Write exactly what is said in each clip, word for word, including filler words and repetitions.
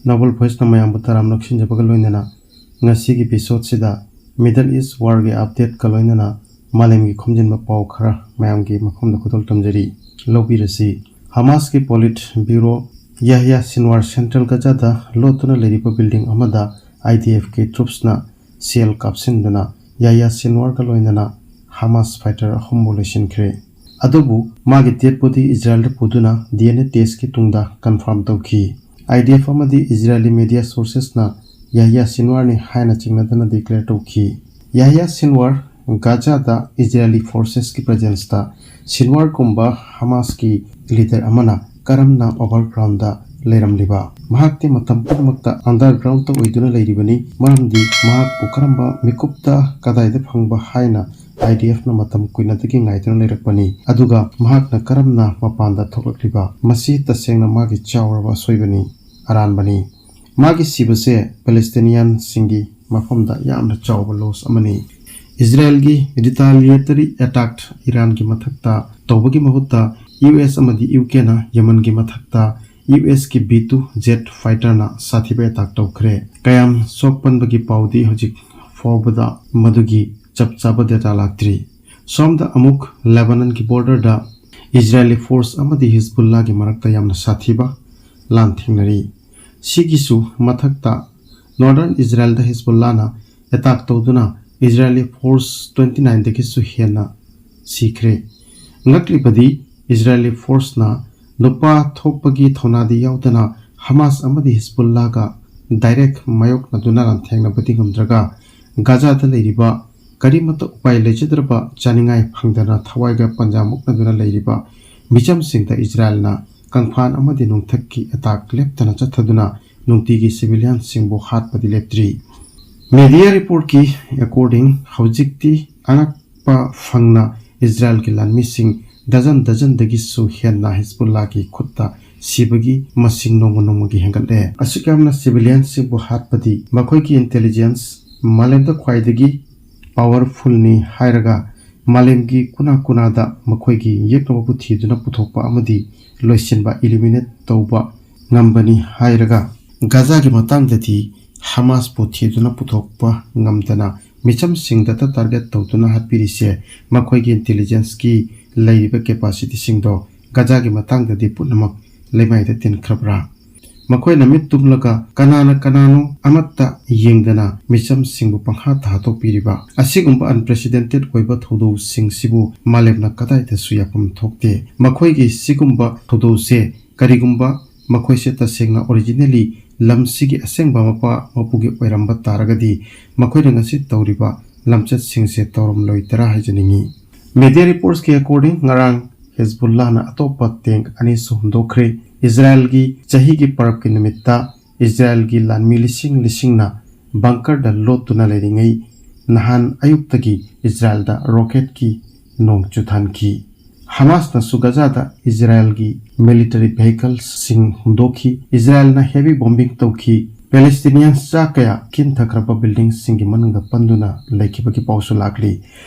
Noble Voice ꯅ ꯃꯌꯥꯝꯕꯨ ꯇꯔꯥꯝꯅ ꯑꯣꯛꯁꯤꯟꯖꯕꯒ ꯂꯣꯏꯅꯅ ꯉꯁꯤꯒꯤ episode ꯁꯤꯗ Middle East War ꯒꯤ update ꯀ ꯂꯣꯏꯅꯅ ꯃꯥꯂꯦꯝꯒꯤ ꯈꯣꯝꯖꯤꯟꯕ ꯄꯥꯎ ꯈꯔ ꯃꯌꯥꯝꯒꯤ ꯃꯐꯝꯗ ꯈꯨꯗꯣꯜ ꯇꯝꯖꯔꯤ꯫ ꯂꯧꯕꯤꯔꯁꯤ꯫ Hamas ꯀꯤ Politburo Yahya Sinwar Central Gaza ꯗ ꯂꯣꯠꯇꯨꯅ ꯂꯩꯔꯤꯕ building ꯑꯃꯗ I D F ꯀꯤ troops ꯅ shell ꯀꯥꯞꯁꯤꯟꯗꯨꯅ Yahya Sinwar ꯒ ꯂꯣꯏꯅꯅ Hamas fighter ꯑꯍꯨꯝꯕꯨ ꯂꯣꯏꯁꯤꯟꯈ꯭ꯔꯦ꯫ ꯑꯗꯨꯕꯨ ꯃꯥꯒꯤ dead body Israel ꯗ ꯄꯨꯗꯨꯅ D N A test ꯀꯤ ꯇꯨꯡꯗ confirm ꯇꯧꯈꯤ꯫ I D F ꯑꯃꯗꯤ Israeli media sources ꯅ Yahya Sinwar ꯅꯤ ꯍꯥꯏꯅ ꯆꯤꯡꯅꯗꯅ declare ꯇꯧꯈꯤ꯫ Yahya Sinwar Gaza ꯗ Israeli forces ꯀꯤ presence ꯇ Sinwar ꯒꯨꯝꯕ Hamas ꯀꯤ leader ꯑꯃꯅ ꯀꯔꯝꯅ overground ꯗ ꯂꯩꯔꯝꯂꯤꯕ? ꯃꯍꯥꯛꯇꯤ ꯃꯇꯝ ꯄꯨꯝꯅꯃꯛꯇ underground ꯇ ꯑꯣꯏꯗꯨꯅ ꯂꯩꯔꯤꯕꯅꯤ, ꯃꯔꯝꯗꯤ ꯃꯍꯥꯛꯄꯨ ꯀꯔꯝꯕ ꯃꯤꯀꯨꯞꯇ ꯀꯗꯥꯏꯗ ꯐꯪꯕ ꯍꯥꯏꯅ I D F ꯅ ꯃꯇꯝ ꯀꯨꯏꯅꯗꯒꯤ ꯉꯥꯏꯗꯨꯅ ꯂꯩꯔꯛꯄꯅꯤ꯫ ꯑꯗꯨꯒ ꯃꯍꯥꯛꯅ ꯀꯔꯝꯅ ꯃꯄꯥꯟꯗ ꯊꯣꯛꯂꯛꯂꯤꯕ? ꯃꯁꯤ ꯇꯁꯦꯡꯅ ꯃꯥꯒꯤ ꯆꯥꯎꯔꯕ ꯑꯁꯣꯏꯕꯅꯤ, ꯑꯔꯥꯟꯕꯅꯤ꯫ ꯃꯥꯒꯤ ꯁꯤꯕꯁꯦ Palestinian ꯁꯤꯡꯒꯤ ꯃꯐꯝꯗ ꯌꯥꯝꯅ ꯆꯥꯎꯕ loss ꯑꯃꯅꯤ꯫ Israel ꯒꯤ retaliatory attack Iran ꯒꯤ ꯃꯊꯛꯇ ꯇꯧꯕꯒꯤ ꯃꯍꯨꯠꯇ U S ꯑꯃꯗꯤ U K ꯅ Yemen ꯒꯤ ꯃꯊꯛꯇ U S ꯀꯤ B two jet fighter ꯅ ꯁꯥꯊꯤꯕ attack ꯇꯧꯈ꯭ꯔꯦ꯫ ꯀꯌꯥꯝ ꯁꯣꯛꯄꯟꯕꯒꯤ ꯄꯥꯎꯗꯤ ꯍꯧꯖꯤꯛ ꯐꯥꯎꯕꯗ ꯃꯗꯨꯒꯤ ꯆꯞ ꯆꯥꯕ data ꯂꯥꯛꯇ꯭ꯔꯤ꯫ ꯁꯣꯝꯗ ꯑꯃꯨꯛ Lebanon ꯒꯤ border ꯗ Israeli force ꯑꯃꯗꯤ Hezbollah ꯒꯤ ꯃꯔꯛꯇ ꯌꯥꯝꯅ ꯁꯥꯊꯤꯕ ꯂꯥꯟ ꯊꯦꯡꯅꯔꯤ꯫ ꯁꯤꯒꯤꯁꯨ ꯃꯊꯛꯇ Northern Israel ꯗ Hezbollah ꯅ attack ꯇꯧꯗꯨꯅ Israeli force twenty nine ꯗꯒꯤꯁꯨ ꯍꯦꯟꯅ ꯁꯤꯈ꯭ꯔꯦ꯫ ꯉꯛꯂꯤꯕꯗꯤ Israeli force ꯅ ꯅꯨꯄꯥ ꯊꯣꯛꯄꯒꯤ ꯊꯧꯅꯥꯗꯤ ꯌꯥꯎꯗꯅ Hamas ꯑꯃꯗꯤ Hezbollah ꯒ direct ꯃꯥꯌꯣꯛꯅꯗꯨꯅ ꯂꯥꯟꯊꯦꯡꯅꯕꯗꯤ ꯉꯝꯗ꯭ꯔꯒ, Gaza ꯗ ꯂꯩꯔꯤꯕ ꯀꯔꯤꯃꯠꯇ ꯎꯄꯥꯏ ꯂꯩꯖꯗ꯭ꯔꯕ, ꯆꯥꯅꯤꯡꯉꯥꯏ ꯐꯪꯗꯅ ꯊꯋꯥꯏꯒ ꯄꯟꯖꯥ ꯃꯨꯛꯅꯗꯨꯅ ꯂꯩꯔꯤꯕ ꯃꯤꯆꯝꯁꯤꯡꯗ Israel ꯅ ꯀꯪꯐꯥꯟ ꯑꯃꯗꯤ ꯅꯣꯡꯊꯛꯀꯤ attack ꯂꯦꯞꯇꯅ ꯆꯠꯊꯗꯨꯅ ꯅꯨꯡꯇꯤꯒꯤ civilian ꯁꯤꯡꯕꯨ ꯍꯥꯠꯄꯗꯤ ꯂꯦꯞꯇ꯭ꯔꯤ꯫ Media report ꯀꯤ according, ꯍꯧꯖꯤꯛꯇꯤ ꯑꯉꯛꯄ ꯐꯪꯅ Israel ꯒꯤ ꯂꯥꯟꯃꯤꯁꯤꯡ dozen dozen ꯗꯒꯤꯁꯨ ꯍꯦꯟꯅ Hezbollah ꯒꯤ ꯈꯨꯠꯇ ꯁꯤꯕꯒꯤ ꯃꯁꯤꯡ ꯅꯣꯡꯃ ꯅꯣꯡꯃꯒꯤ ꯍꯦꯟꯒꯠꯂꯦ꯫ ꯑꯁꯨꯛ ꯌꯥꯝꯅ civilian ꯁꯤꯡꯕꯨ ꯍꯥꯠꯄꯗꯤ ꯃꯈꯣꯏꯒꯤ intelligence ꯃꯥꯂꯦꯝꯗ ꯈ꯭ꯋꯥꯏꯗꯒꯤ powerful ꯅꯤ ꯍꯥꯏꯔꯒ, ꯃꯥꯂꯦꯝꯒꯤ ꯀꯨꯅꯥ ꯀꯨꯅꯥꯗ ꯃꯈꯣꯏꯒꯤ ꯌꯦꯛꯅꯕꯕꯨ ꯊꯤꯗꯨꯅ ꯄꯨꯊꯣꯛꯄ ꯑꯃꯗꯤ ꯂꯣꯏꯁꯤꯟꯕ, eliminate ꯇꯧꯕ ꯉꯝꯕꯅꯤ ꯍꯥꯏꯔꯒ, ꯒꯥꯖꯥꯒꯤ ꯃꯇꯥꯡꯗꯗꯤ ꯍꯃꯥꯁꯄꯨ ꯊꯤꯗꯨꯅ ꯄꯨꯊꯣꯛꯄ ꯉꯝꯗꯅ ꯃꯤꯆꯝꯁꯤꯡꯗꯇ target ꯇꯧꯗꯨꯅ ꯍꯥꯠꯄꯤꯔꯤꯁꯦ ꯃꯈꯣꯏꯒꯤ intelligence ꯀꯤ ꯂꯩꯔꯤꯕ capacity ꯁꯤꯡꯗꯣ ꯒꯥꯖꯥꯒꯤ ꯃꯇꯥꯡꯗꯗꯤ ꯄꯨꯝꯅꯃꯛ ꯂꯩꯃꯥꯏꯗ ꯇꯤꯟꯈ꯭ꯔꯕ꯭ꯔꯥ? ꯃꯈꯣꯏꯅ ꯃꯤꯠ ꯇꯨꯝꯂꯒ ꯀꯅꯥꯅ ꯀꯅꯥꯅꯣ ꯑꯃꯠꯇ ꯌꯦꯡꯗꯅ ꯃꯤꯆꯝꯁꯤꯡꯕꯨ ꯄꯪꯍꯥꯠꯇ ꯍꯥꯠꯇꯣꯛꯄꯤꯔꯤꯕ ꯑꯁꯤꯒꯨꯝꯕ unprecedented ꯑꯣꯏꯕ ꯊꯧꯗꯧꯁꯤꯡꯁꯤꯕꯨ ꯃꯥꯂꯦꯝꯅ ꯀꯗꯥꯏꯗꯁꯨ ꯌꯥꯐꯝ ꯊꯣꯛꯇꯦ꯫ ꯃꯈꯣꯏꯒꯤ ꯁꯤꯒꯨꯝꯕ ꯊꯧꯗꯧꯁꯦ ꯀꯔꯤꯒꯨꯝꯕ ꯃꯈꯣꯏꯁꯦ ꯇꯁꯦꯡꯅ originally ꯂꯝꯁꯤꯒꯤ ꯑꯁꯦꯡꯕ ꯃꯄꯥ ꯃꯄꯨꯒꯤ ꯑꯣꯏꯔꯝꯕ ꯇꯥꯔꯒꯗꯤ ꯃꯈꯣꯏꯅ ꯉꯁꯤ ꯇꯧꯔꯤꯕ ꯂꯝꯆꯠꯁꯤꯡꯁꯦ ꯇꯧꯔꯝꯂꯣꯏꯗꯔꯥ ꯍꯥꯏꯖꯅꯤꯡꯏ꯫ Media reports ꯀꯤ according ꯉꯔꯥꯡ ꯍꯤꯖꯕꯨꯜꯂꯥꯅ ꯑꯇꯣꯞꯄ tank ꯑꯅꯤꯁꯨ ꯍꯨꯟꯗꯣꯛꯈ꯭ꯔꯦ꯫ ꯏꯖꯔꯥꯌꯦꯜꯒꯤ ꯆꯍꯤꯒꯤ ꯄꯔꯕꯀꯤ ꯅꯨꯃꯤꯠꯇ ꯏꯖꯔꯥꯌꯦꯜꯒꯤ ꯂꯥꯟꯃꯤ ꯂꯤꯁꯤꯡ ꯂꯤꯁꯤꯡꯅ bunker ꯗ ꯂꯣꯠꯇꯨꯅ ꯂꯩꯔꯤꯉꯩ ꯅꯍꯥꯟ ꯑꯌꯨꯛꯇꯒꯤ ꯏꯖꯔꯥꯌꯦꯜꯗ rocket ꯀꯤ ꯅꯣꯡ ꯆꯨꯊꯟꯈꯤ꯫ ꯍꯃꯥꯁꯅꯁꯨ ꯒꯖꯥꯗ ꯏꯖꯔꯥꯌꯦꯜꯒꯤ military vehicle ꯁꯤꯡ ꯍꯨꯟꯗꯣꯛꯈꯤ꯫ ꯏꯖꯔꯥꯌꯦꯜꯅ heavy bombing ꯇꯧꯈꯤ꯫ Palestinian ꯆꯥ ꯀꯌꯥ ꯀꯤꯟꯊꯈ꯭ꯔꯕ building ꯁꯤꯡꯒꯤ ꯃꯅꯨꯡꯗ ꯄꯟꯗꯨꯅ ꯂꯩꯈꯤꯕꯒꯤ ꯄꯥꯎꯁꯨ ꯂꯥꯛꯂꯤ꯫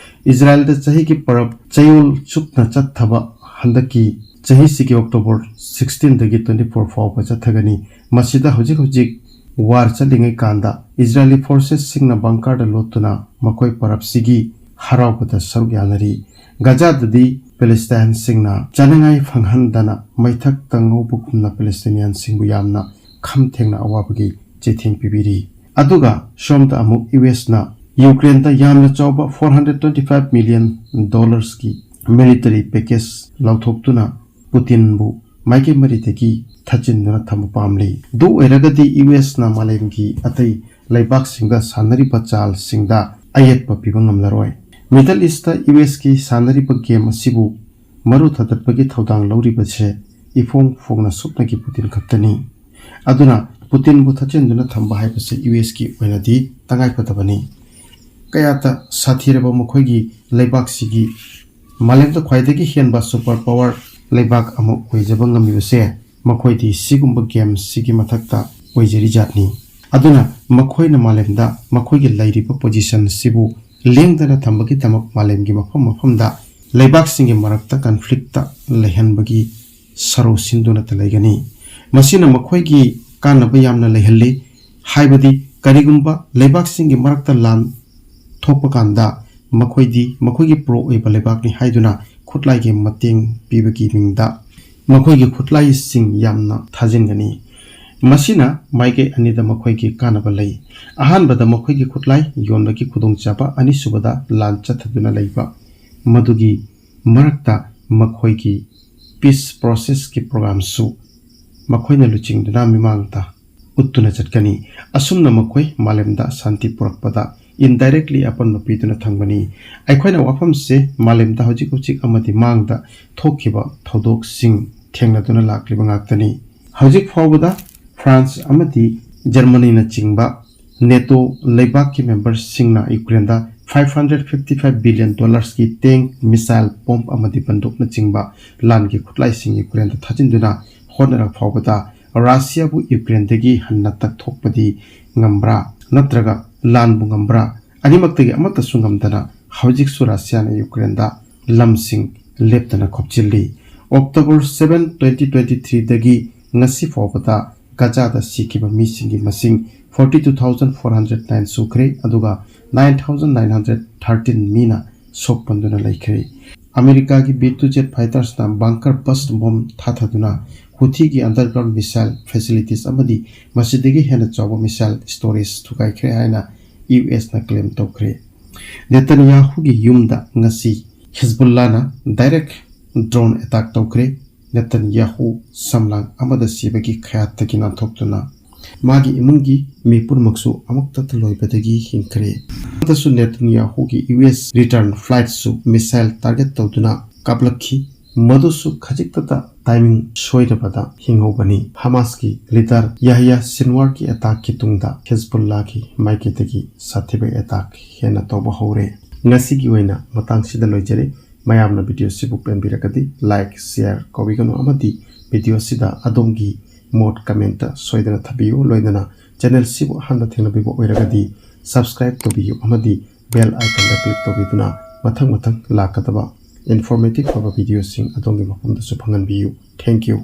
ꯏꯖꯔꯥꯌꯦꯜꯗ ꯆꯍꯤꯒꯤ ꯄꯔꯕ ꯆꯌꯣꯜ ꯆꯨꯞꯅ ꯆꯠꯊꯕ ꯍꯟꯗꯛꯀꯤ ꯆꯍꯤꯁꯤꯒꯤ October sixteen ꯗꯒꯤ twenty four ꯐꯥꯎꯕ ꯆꯠꯊꯒꯅꯤ꯫ ꯃꯁꯤꯗ ꯍꯧꯖꯤꯛ ꯍꯧꯖꯤꯛ war ꯆꯠꯂꯤꯉꯩ ꯀꯥꯟꯗ Israeli forces ꯁꯤꯡꯅ bunker ꯗ ꯂꯣꯠꯇꯨꯅ ꯃꯈꯣꯏ ꯄꯔꯕꯁꯤꯒꯤ ꯍꯔꯥꯎꯕꯗ ꯁꯔꯨꯛ ꯌꯥꯅꯔꯤ꯫ ꯒꯖꯥꯗꯗꯤ Palestine ꯁꯤꯡꯅ ꯆꯥꯅꯤꯡꯉꯥꯏ ꯐꯪꯍꯟꯗꯅ ꯃꯩꯊꯛꯇ ꯉꯧꯕꯒꯨꯝꯅ Palestinian ꯁꯤꯡꯕꯨ ꯌꯥꯝꯅ ꯈꯝ ꯊꯦꯡꯅ ꯑꯋꯥꯕꯒꯤ ꯆꯩꯊꯦꯡ ꯄꯤꯕꯤꯔꯤ꯫ ꯑꯗꯨꯒ ꯁꯣꯝꯗ ꯑꯃꯨꯛ ꯌꯨ ꯑꯦꯁꯅ ꯌꯨꯀ꯭ꯔꯦꯟꯗ ꯌꯥꯝꯅ ꯆꯥꯎꯕ four hundred twenty five million dollars ꯀꯤ military package ꯂꯥꯎꯊꯣꯛꯇꯨꯅ ꯄꯨꯇꯤꯟꯕꯨ ꯃꯥꯏꯀꯩ ꯃꯔꯤꯗꯒꯤ ꯊꯠꯆꯤꯟꯗꯨꯅ ꯊꯝꯕ ꯄꯥꯝꯂꯤ꯫ ꯑꯗꯨ ꯑꯣꯏꯔꯒꯗꯤ ꯌꯨ ꯑꯦꯁꯅ ꯃꯥꯂꯦꯝꯒꯤ ꯑꯇꯩ ꯂꯩꯕꯥꯛꯁꯤꯡꯗ ꯁꯥꯟꯅꯔꯤꯕ ꯆꯥꯜꯁꯤꯡꯗ ꯑꯌꯦꯠꯄ ꯄꯤꯕ ꯉꯝꯂꯔꯣꯏ꯫ Middle East ꯇ ꯌꯨ ꯑꯦꯁ ꯀꯤ ꯁꯥꯟꯅꯔꯤꯕ game ꯑꯁꯤꯕꯨ ꯃꯔꯨ ꯊꯥꯗꯠꯄꯒꯤ ꯊꯧꯗꯥꯡ ꯂꯧꯔꯤꯕꯁꯦ ꯏꯐꯣꯡ ꯐꯣꯡꯅ ꯁꯨꯞꯅꯒꯤ ꯄꯨꯇꯤꯟ ꯈꯛꯇꯅꯤ꯫ ꯑꯗꯨꯅ ꯄꯨꯇꯤꯟꯕꯨ ꯊꯠꯆꯤꯟꯗꯨꯅ ꯊꯝꯕ ꯍꯥꯏꯕꯁꯤ ꯌꯨ ꯑꯦꯁ ꯀꯤ ꯑꯣꯏꯅꯗꯤ ꯇꯉꯥꯏꯐꯗꯕꯅꯤ꯫ ꯀꯌꯥꯇ ꯁꯥꯊꯤꯔꯕ ꯃꯈꯣꯏꯒꯤ ꯂꯩꯕꯥꯛꯁꯤꯒꯤ ꯃꯥꯂꯦꯝꯗ ꯈ꯭ꯋꯥꯏꯗꯒꯤ ꯍꯦꯟꯕ super power ꯂꯩꯕꯥꯛ ꯑꯃ ꯑꯣꯏꯖꯕ ꯉꯝꯃꯤꯕꯁꯦ ꯃꯈꯣꯏꯗꯤ ꯁꯤꯒꯨꯝꯕ game ꯁꯤꯒꯤ ꯃꯊꯛꯇ ꯑꯣꯏꯖꯔꯤ ꯖꯥꯠꯅꯤ꯫ ꯑꯗꯨꯅ ꯃꯈꯣꯏꯅ ꯃꯥꯂꯦꯝꯗ ꯃꯈꯣꯏꯒꯤ ꯂꯩꯔꯤꯕ position ꯁꯤꯕꯨ ꯂꯦꯡꯗꯅ ꯊꯝꯕꯒꯤꯗꯃꯛ ꯃꯥꯂꯦꯝꯒꯤ ꯃꯐꯝ ꯃꯐꯝꯗ ꯂꯩꯕꯥꯛꯁꯤꯡꯒꯤ ꯃꯔꯛꯇ conflict ꯂꯩꯍꯟꯕꯒꯤ ꯁꯔꯧ ꯁꯤꯟꯗꯨꯅꯇ ꯂꯩꯒꯅꯤ꯫ ꯃꯁꯤꯅ ꯃꯈꯣꯏꯒꯤ ꯀꯥꯟꯅꯕ ꯌꯥꯝꯅ ꯂꯩꯍꯜꯂꯤ꯫ ꯍꯥꯏꯕꯗꯤ ꯀꯔꯤꯒꯨꯝꯕ ꯂꯩꯕꯥꯛꯁꯤꯡꯒꯤ ꯃꯔꯛꯇ ꯂꯥꯟ ꯊꯣꯛꯄ ꯀꯥꯟꯗ ꯃꯈꯣꯏꯗꯤ ꯃꯈꯣꯏꯒꯤ ꯄ꯭ꯔꯣ ꯑꯣꯏꯕ ꯂꯩꯕꯥꯛꯅꯤ ꯍꯥꯏꯗꯨꯅ ꯈꯨꯠꯂꯥꯏꯒꯤ ꯃꯇꯦꯡ ꯄꯤꯕꯒꯤ ꯃꯤꯡꯗ ꯃꯈꯣꯏꯒꯤ ꯈꯨꯠꯂꯥꯏꯁꯤꯡ ꯌꯥꯝꯅ ꯊꯥꯖꯤꯟꯒꯅꯤ꯫ ꯃꯁꯤꯅ ꯃꯥꯏꯀꯩ ꯑꯅꯤꯗ ꯃꯈꯣꯏꯒꯤ ꯀꯥꯟꯅꯕ ꯂꯩ꯫ ꯑꯍꯥꯟꯕꯗ, ꯃꯈꯣꯏꯒꯤ ꯈꯨꯠꯂꯥꯏ ꯌꯣꯟꯕꯒꯤ ꯈꯨꯗꯣꯡꯆꯥꯕ, ꯑꯅꯤꯁꯨꯕꯗ, ꯂꯥꯟ ꯆꯠꯊꯗꯨꯅ ꯂꯩꯕ, ꯃꯗꯨꯒꯤ ꯃꯔꯛꯇ ꯃꯈꯣꯏꯒꯤ ꯄꯤꯁ ꯄ꯭ꯔꯣꯁꯦꯁꯀꯤ ꯄ꯭ꯔꯣꯒ꯭ꯔꯥꯝꯁꯨ ꯃꯈꯣꯏꯅ ꯂꯨꯆꯤꯡꯗꯨꯅ ꯃꯤꯃꯥꯡꯗ ꯎꯠꯇꯨꯅ ꯆꯠꯀꯅꯤ꯫ ꯑꯁꯨꯝꯅ ꯃꯈꯣꯏ ꯃꯥꯂꯦꯝꯗ ꯁꯥꯟꯇꯤ ꯄꯨꯔꯛꯄꯗ indirectly ꯑꯄꯟꯕ ꯄꯤꯗꯨꯅ ꯊꯝꯒꯅꯤ꯫ ꯑꯩꯈꯣꯏꯅ ꯋꯥꯐꯝꯁꯦ ꯃꯥꯂꯦꯝꯗ ꯍꯧꯖꯤꯛ ꯍꯧꯖꯤꯛ ꯑꯃꯗꯤ ꯃꯥꯡꯗ ꯊꯣꯛꯈꯤꯕ ꯊꯧꯗꯣꯛꯁꯤꯡ ꯊꯦꯡꯅꯗꯨꯅ ꯂꯥꯛꯂꯤꯕ ꯉꯥꯛꯇꯅꯤ꯫ ꯍꯧꯖꯤꯛ ꯐꯥꯎꯕꯗ ꯐ꯭ꯔꯥꯟꯁ ꯑꯃꯗꯤ ꯖꯔꯃꯅꯤꯅꯆꯤꯡꯕ ꯅꯦꯇꯣ ꯂꯩꯕꯥꯛꯀꯤ ꯃꯦꯝꯕꯔꯁꯤꯡꯅ ꯌꯨꯀ꯭ꯔꯦꯟꯗ five hundred fifty five billion dollarꯁꯀꯤ tank, missile, bomb ꯑꯃꯗꯤ ꯕꯟꯗꯨꯛꯅꯆꯤꯡꯕ ꯂꯥꯟꯒꯤ ꯈꯨꯠꯂꯥꯏꯁꯤꯡ ꯌꯨꯀ꯭ꯔꯦꯟꯗ ꯊꯥꯖꯤꯟꯗꯨꯅ ꯍꯣꯠꯅꯔꯛ ꯐꯥꯎꯕꯗ ꯔꯥꯁꯤꯌꯥꯕꯨ ꯌꯨꯀ꯭ꯔꯦꯟꯗꯒꯤ ꯍꯟꯅ ꯇꯛꯊꯣꯛꯄꯗꯤ ꯉꯝꯕ꯭ꯔꯥ? ꯅꯠꯇ꯭ꯔꯒ ꯂꯥꯟꯕꯨ ꯉꯝꯕ꯭ꯔꯥ? ꯑꯅꯤꯃꯛꯇꯒꯤ ꯑꯃꯠꯇꯁꯨ ꯉꯝꯗꯅ ꯍꯧꯖꯤꯛꯁꯨ ꯔꯥꯁꯤꯌꯥꯅ ꯌꯨꯀ꯭ꯔꯦꯟꯗ ꯂꯝꯁꯤꯡ ꯂꯦꯞꯇꯅ ꯈꯣꯞꯆꯤꯜꯂꯤ꯫ ꯑꯣꯛꯇꯣꯕꯔ seven, twenty twenty threeꯗꯒꯤ ꯉꯁꯤ ꯐꯥꯎꯕꯗ ꯒꯖꯥꯗ ꯁꯤꯈꯤꯕ ꯃꯤꯁꯤꯡꯒꯤ ꯃꯁꯤꯡ forty two thousand four hundred nine ꯁꯨꯈ꯭ꯔꯦ, ꯑꯗꯨꯒ nine thousand nine hundred thirteen ꯃꯤꯅ ꯁꯣꯛ ꯄꯟꯗꯨꯅ ꯂꯩꯈ꯭ꯔꯦ꯫ ꯑꯃꯦꯔꯤꯀꯥꯒꯤ B two jet fightersꯅ bunker bust bomb ꯊꯥꯊꯗꯨꯅ ꯍꯨꯊꯤꯒꯤ underground missile facilities ꯑꯃꯗꯤ ꯃꯁꯤꯗꯒꯤ ꯍꯦꯟꯅ ꯆꯥꯎꯕ missile storage ꯊꯨꯒꯥꯏꯈ꯭ꯔꯦ ꯍꯥꯏꯅ USꯅ claim ꯇꯧꯈ꯭ꯔꯦ꯫ ꯅꯦꯇꯟꯌꯥꯍꯨꯒꯤ ꯌꯨꯝꯗ ꯉꯁꯤ ꯍꯤꯖꯕꯨꯜꯂꯥꯅ direct drone attack ꯇꯧꯈ꯭ꯔꯦ꯫ ꯅꯦꯇꯟꯌꯥꯍꯨ ꯁꯝꯂꯥꯡ ꯑꯃꯗ ꯁꯤꯕꯒꯤ ꯈꯌꯥꯠꯇꯒꯤ ꯅꯥꯟꯊꯣꯛꯇꯨꯅ ꯃꯥꯒꯤ ꯏꯃꯨꯡꯒꯤ ꯃꯤ ꯄꯨꯝꯅꯃꯛꯁꯨ ꯑꯃꯨꯛꯇ ꯂꯣꯏꯕꯗꯒꯤ ꯍꯤꯡꯈ꯭ꯔꯦ꯫ ꯑꯃꯗꯁꯨ ꯅꯦꯇꯟꯌꯥꯍꯨꯒꯤ US return flightꯁꯨ missile target ꯇꯧꯗꯨꯅ ꯀꯥꯞꯂꯛꯈꯤ꯫ ꯃꯗꯨꯁꯨ ꯈꯖꯤꯛꯇꯗ timing ꯁꯣꯏꯔꯕꯗ ꯍꯤꯡꯍꯧꯕꯅꯤ꯫ ꯍꯃꯥꯁꯀꯤ leader ꯌꯥꯍꯌꯥ ꯁꯤꯟꯋꯥꯔꯒꯤ attackꯀꯤ ꯇꯨꯡꯗ ꯍꯤꯖꯕꯨꯜꯂꯥꯒꯤ ꯃꯥꯏꯀꯩꯗꯒꯤ ꯁꯥꯊꯤꯕ attack ꯍꯦꯟꯅ ꯇꯧꯕ ꯍꯧꯔꯦ꯫ ꯉꯁꯤꯒꯤ ꯑꯣꯏꯅ ꯃꯇꯥꯡꯁꯤꯗ ꯂꯣꯏꯖꯔꯦ꯫ ꯃꯌꯥꯝꯅ videoꯁꯤꯕꯨ ꯄꯦꯟꯕꯤꯔꯒꯗꯤ like, share ꯀꯧꯕꯤꯒꯅꯨ ꯑꯃꯗꯤ videoꯁꯤꯗ ꯑꯗꯣꯝꯒꯤ ꯃꯣꯠ commentꯇ ꯁꯣꯏꯗꯅ ꯊꯝꯕꯤꯌꯨ꯫ ꯂꯣꯏꯅꯅ channelꯁꯤꯕꯨ ꯑꯍꯥꯟꯕ ꯊꯦꯡꯅꯕꯤꯕ ꯑꯣꯏꯔꯒꯗꯤ subscribe ꯇꯧꯕꯤꯌꯨ ꯑꯃꯗꯤ bell iconꯗ click ꯇꯧꯕꯤꯗꯨꯅ ꯃꯊꯪ ꯃꯊꯪ ꯂꯥꯛꯀꯗꯕ informative ꯑꯣꯏꯕ videoꯁꯤꯡ ꯑꯗꯣꯝꯒꯤ ꯃꯐꯝꯗꯁꯨ ꯐꯪꯍꯟꯕꯤꯌꯨ꯫ Thank you꯫